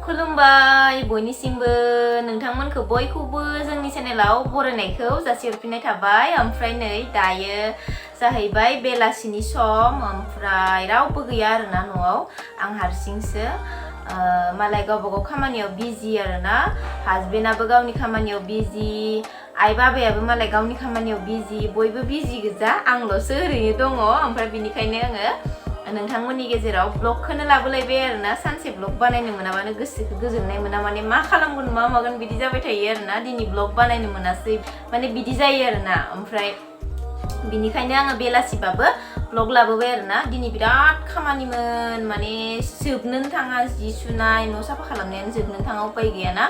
खुलुमबाय बयनिसिमबो नोंथांमोनखौ बयखौबो जोंनि चेनेलाव बरायनायखौ जासिहरफिननाय थाबाय। ओमफ्राय नै दायो जाहैबाय बेलासिनि सम, ओमफ्राय रावबो गैया आरोना न'आव, आं हारसिंसो। मालाय गावबागाव खामानियाव बिजि आरोना, हासबेन्डआबो गावनि खामानियाव बिजि, आइ बाबायाबो मालाय गावनि खामानियाव बिजि, बयबो बिजि गोजा, आंल'सो ओरैनो दङ। ओमफ्राय बिनिखायनो आङो नोंथांमोननि गेजेराव ब्लगखौनो लाबोलायबाय आरोना। सानसे ब्लग बानायनो मोनाबानो गोसोखौ गोजोननाय मोना, माने मा खालामगोन मा मागोन बिदि जाबाय थायो आरोना। दिनै ब्लग बानायनो मोनासै माने बिदि जायो आरोना। ओमफ्राय बिनिखायनो आङो बेलासिबाबो ब्लग लाबोबाय आरोना। दिनै बिराद खामानिमोन, माने जोबनोनो थाङा, जि सुनाय न' साफा खालामनायानो जोबनोनो थाङा, उपाय गैयाना।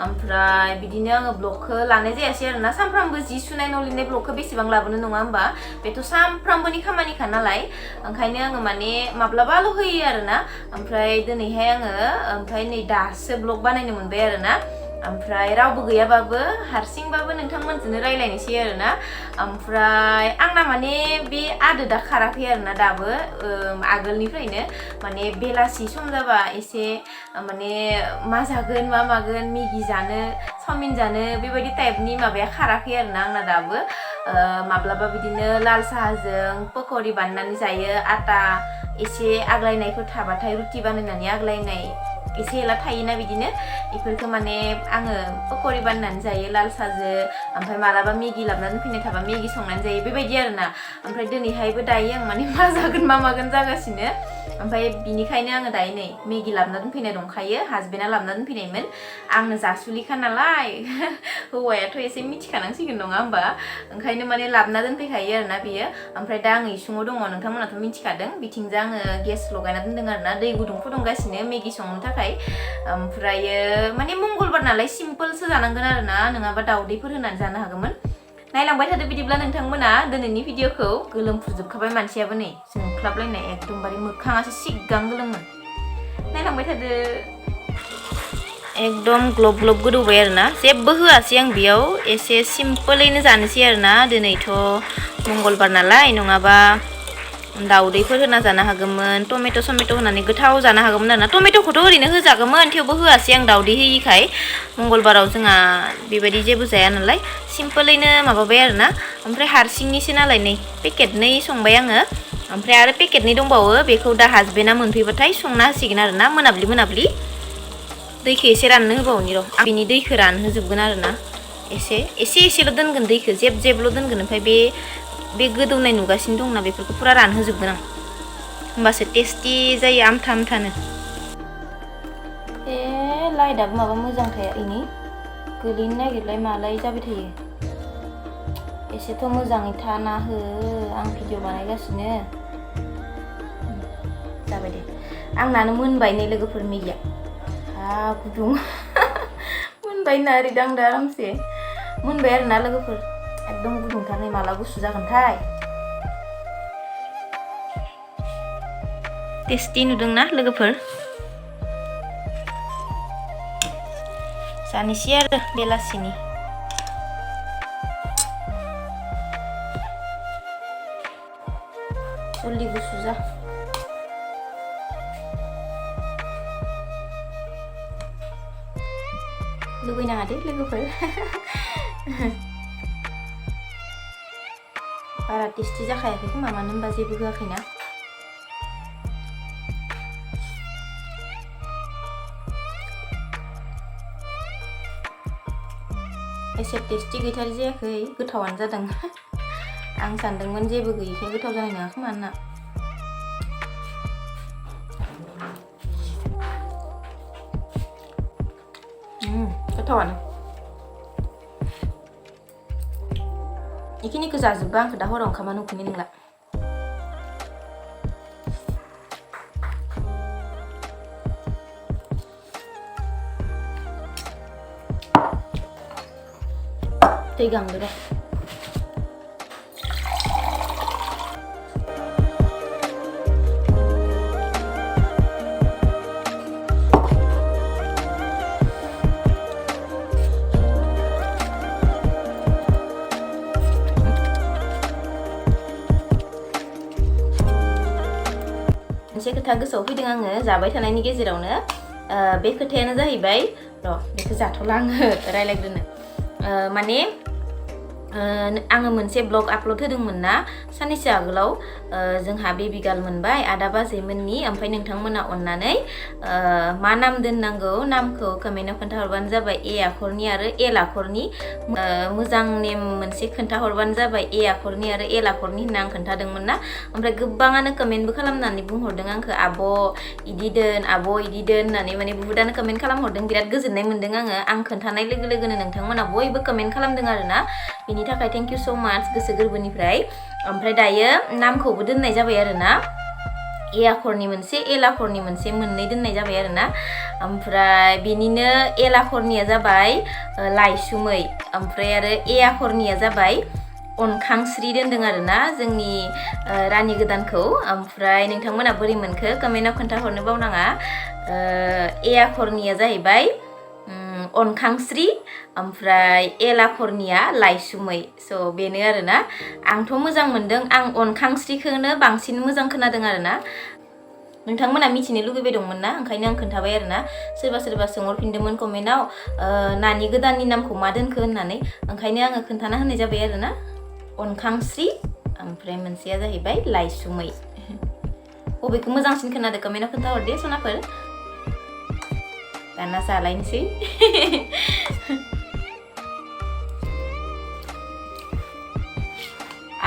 ओमफ्राय बिदिनो आङो ब्लगखौ लानाय जायासै आरोना। सानफ्रामबो जि सुनाय न' लिरनाय ब्लगखौ बेसेबां लाबोनो, नङा होमबा? बेथ' सानफ्रामबोनि खामानिखा नालाय, ओंखायनो आङो माने माब्लाबाल' होयो आरोना। ओमफ्राय दिनैहाय आङो नै दासो ब्लग बानायनो मोनबाय आरोना। ओमफ्राय रावबो गैयाबाबो हारसिंबाबो नोंथांमोनजोंनो रायलायनोसै आरोना। ओमफ्राय आंना माने बे आदोदा खाराखै आरोना दाबो, आगोलनिफ्रायनो माने बेलासि सम जाबा एसे माने मा जागोन मा मागोन, मेगि जानो चावमिन जानो, बेबायदि टाइपनि माबाया खाराखै आरोना आंना दाबो। माब्लाबा बिदिनो लाल साहाजों पक'रि बानायनानै जायो, आटा एसे आग्लायनायफोर थाबाथाय, रुटि बानायनानै आग्लायनाय एसे एला थायोना बिदिनो, बेफोरखौ माने आङो पक'रि बानायनानै जायो लाल साहाजों। ओमफ्राय मालाबा मेगि लाबोनानै दोनफैनाय थाबा मेगि संनानै जायो, बेबायदि आरोना। ओमफ्राय दिनैहायबो दायो आं माने मा जागोन मा मागोन जागासिनो। ओमफ्राय बिनिखायनो आङो दायो नै मेगि लाबोना दोनफैनाय दंखायो, हासबेन्डआ लाबोना दोनफैनायमोन। आंनो जासुलिखा नालाय हौवायाथ' एसे मिथिखानांसिगोन नङा होमबा, ओंखायनो माने लाबोना दोनफैखायो आरोना बियो। ओमफ्राय दा आङो इसिङाव दङ, नोंथांमोनाथ' मिथिखादों, बिथिंजा आङो गेस लगायना दोनदों आरोना, दै गुदुं फुदुंगासिनो मेगि संनो थाखाय। ओमफ्रायो माने मंगलबार नालाय सिम्पोलसो जानांगोन आरोना, नङाबा दाउदैफोर होनानै जानो हागौमोन। नायलांबाय थादो बिदिब्ला नोंथांमोना दिनैनि भिडिअखौ। गोलोमफ्रुजोबखाबाय मानसियाबो नै जोंख्लाबलायनाय, एकदमबारे मोखाङासो सिगां गोलोमो। नायलांबाय थादो। एकदम ग्लब ग्लब गोदौबाय आरोना, जेबो होआसै आं बेयाव, एसे सिम्पोलैनो जानोसै आरोना। दिनैथ' मंगलबार नालाय, नङाबा दाउदैफोर होना जानो हागौमोन, टमेट' समेट' होनानै गोथाव जानो हागौमोन आरोना। टमेट'खौथ' ओरैनो होजागौमोन, थेवबो होआसै आं दाउदै होयिखाय। मंगलबाराव जोंहा बेबायदि जेबो जाया नालाय, सिम्पोलैनो माबाबाय आरोना। ओमफ्राय हारसिंनिसो नालाय नै पेकेटनै संबाय आङो। ओमफ्राय आरो पेकेटनै दंबावो, बेखौ दा हासबेन्डआ मोनफैबाथाय संना होसिगोन आरोना, मोनाब्लि मोनाब्लि। दैखौ एसे राननो होबावनि र', आं बिनि दैखौ रानहोजोबगोन आरोना। एसेल' दोनगोन दैखौ, जेब जेबल' दोनगोन। ओमफ्राय बे गोदौनाय नुगासिनो दंना, बेफोरखौ फुरा रानहोजोबगोन आं, होमबासो टेस्टि जायो, आमथा आमथानो। लाइटआबो माबा मोजां थाया, इनि गोलैनो नागिरलाय मालाय जाबाय थायो। एसेथ' मोजाङै थाना हो, आं भिडिअ बानायगासिनो। जाबाय दे, आंनानो मोनबाय नै लोगोफोर मेगिया। गुदुं मोनबाय होनना ओरै दांदो आरामसे, मोनबाय आरोना लोगोफोर, एकदम गुदुंथार। नै माला गुसु जागोनथाय। टेस्टि नुदोंना लोगोफोर? जानोसै आरो बेलासिनि। जल्दि गुसु जा। लुबैनाङा दे लोगोफोर। बारा टेस्टि जाखायाखै खोमा, मानो होनबा जेबो होआखैना। एसे टेस्टि गैथारि जायाखै, गोथावानो जादों। आं सानदोंमोन जेबो गैयिखाय गोथाव जानाय नङा खोमा होनना। गोथावानो। बेखिनिखौ जाजोब्बा आंखौ दा हराव ओंखामानो उखैनाय नंला। दै गांदो र'। मोनसे खोथा गोसोआव फैदों आङो जाबाय थानायनि गेजेरावनो, बे खोथायानो जाहैबाय र' बेखौ जाथ'ला आङो रायलायग्रोनो माने आङो मोनसे ब्लग आपल'ड होदोंमोन ना साननैसो आगोलाव जोंहा बेबी गार्ल मोनबाय आदा बाजैमोननि ओमफ्राय नोंथांमोना अननानै मा नाम दोननांगौ नामखौ कमेन्टआव खोन्थाहरबानो जाबाय ए आखरनि आरो एल आखरनि मोजां नेम मोनसे खोन्थाहरबानो जाबाय ए आखरनि आरो एल आखरनि होनना आं खोन्थादोंमोन ना ओमफ्राय गोबाङानो कमेन्टबो खालामनानै बुंहरदों आंखौ आब' इदि दोन होननानै माने बुहुदानो कमेन्ट खालामहरदों बिराद गोजोननाय मोन्दों आं खोन्थानाय लोगो लोगोनो नोंथांमोना बयबो कमेन्ट खालामदों आरोना बिनि थाखाय थेंक इउ सो माच गोसो गोरबोनिफ्राय ओमफ्राय दायो नामखौबो दोननाय जाबाय आरोना ए आखरनि मोनसे एल आखरनि मोनसे मोननै दोननाय जाबाय आरोना ओमफ्राय बेनिनो एल आखरनिया जाबाय लाइसुमै ओमफ्राय आरो ए आखरनिया जाबाय अनखांस्रि दोनदों आरोना जोंनि रानि गोदानखौ ओमफ्राय नोंथांमोना बोरै मोनखो कमेन्टआव खोन्थाहरनो बावनाङा ए आखरनिया जाहैबाय अनखांस्रि ओमफ्राय एल आखरनिया लाइसुमै स' बेनो आरोना आंथ' मोजां मोनदों आं अनखांस्रिखौनो बांसिन मोजां खोनादों आरोना नोंथांमोना मिथिनो लुगैबाय दंमोन ना ओंखायनो आं खोन्थाबाय आरोना सोरबा सोंहरफिनदोंमोन कमेन्टआव नानि गोदाननि नामखौ मा दोनखो होननानै ओंखायनो आङो खोन्थाना होनाय जाबाय आरोना अनखांस्रि ओमफ्राय मोनसेया जाहैबाय लाइसुमै बबेखौ मोजांसिन खोनादों कमेन्टआव खोन्थाहरदे सनाफोर दाना जालायनोसै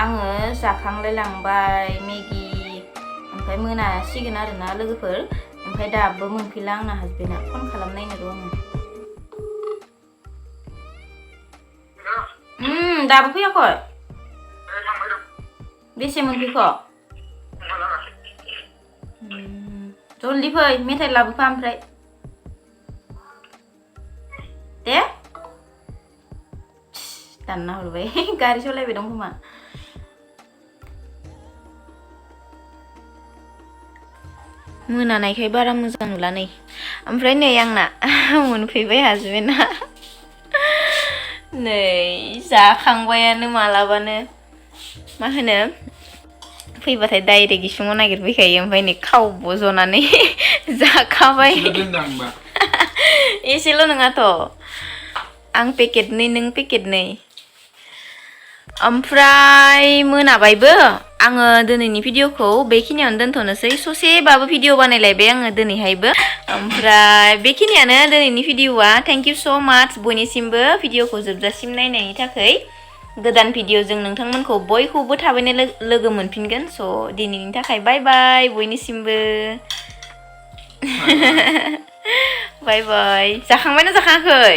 आङो जाखांलाय लांबाय मेगि ओमफ्राय मोनासिगोन आरोना लोगोफोर ओमफ्राय दाबो मोनफैला आंना हासबेन्डआ फन खालामनायनो र' आङो दाबो फैयाखै बेसे मोनफैखो जल्दि फै मेथाइ लाबोफा ओमफ्राय दे दानना हरबाय गारि सालायबाय दं खोमा मोनानायखाय बारा मोजां नुला नै ओमफ्राय नै आंना मोनफैबाय हासबेन्डआ नै जाखांबायानो मालाबानो मा होनो फैबाथाय डाइरेक्ट इसिङाव नागिरफैखायो ओमफ्राय नै खावब' जनानै जाखाबाय एसेल' नङाथ' आं पेकेटनै नों पेकेटनै ओमफ्राय मोनाबायबो आङो दिनैनि भिडिअखौ बेखिनियावनो दोनथ'नोसै ससेबाबो भिडिअ बानायलायबाय आङो दिनैहायबो ओमफ्राय बेखिनियानो दिनैनि भिडिअआ थेंक इउ स' माच बयनिसिमबो भिडिअखौ जोबजासिम नायनायनि थाखाय गोदान भिडिअजों नोंथांमोनखौ बयखौबो थाबैनो लोगो मोनफिनगोन स' दिनैनि थाखाय बाय बाय बयनिसिमबो बाय बाय जाखांबायना जाखाङाखै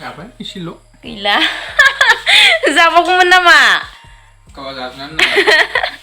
जाबाय एसेल' गैला जाबावगौमोन नामा गाव जाजोबनानै